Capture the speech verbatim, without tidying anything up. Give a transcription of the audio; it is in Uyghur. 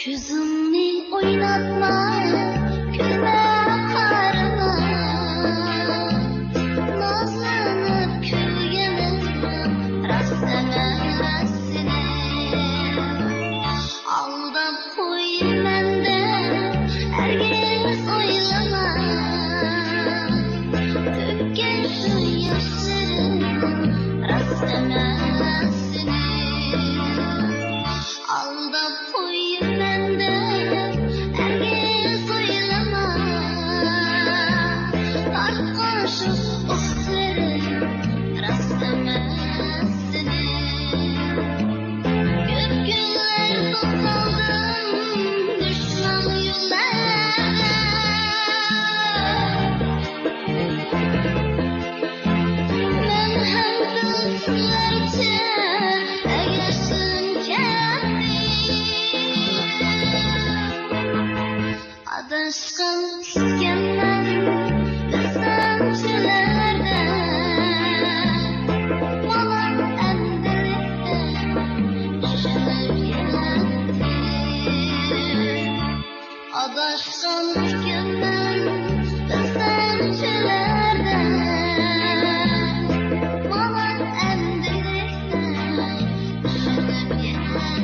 كۆزۈڭنى ئويناتما، كۈلمە، قارىما. نازلىنىپ كۈلگىنىڭ راست ئەمەس سېنىڭ. ئالداپ قويىمەن دەپ ھەرگىز ئويلىما. تۆككەن شۇ ياشلىرىڭ راست ئەمەس سېنىڭ. ئالداپ قويىمەن دەپ ھەرگىز ئويلىما. تارتقان شۇ ئوتلىرىم راست ئەمەس سېنىڭ. كۆپ كۈنلەر توختالدىم دۈشمەن يوللاردا. مەن ھەم بىلسىلەرچە ئەگەشتىم كەتتىم. ئاداشقان ئىكەنمەن بىزنىڭچىلەردە. مانا ئەمدىلىكتە چۈشىنىپ يەتتىم. ئاداشقان ئىكەنمەن بىزنىڭچىلەردە. مانا ئەمدىلىكتە چۈشىنىپ يەتتىم.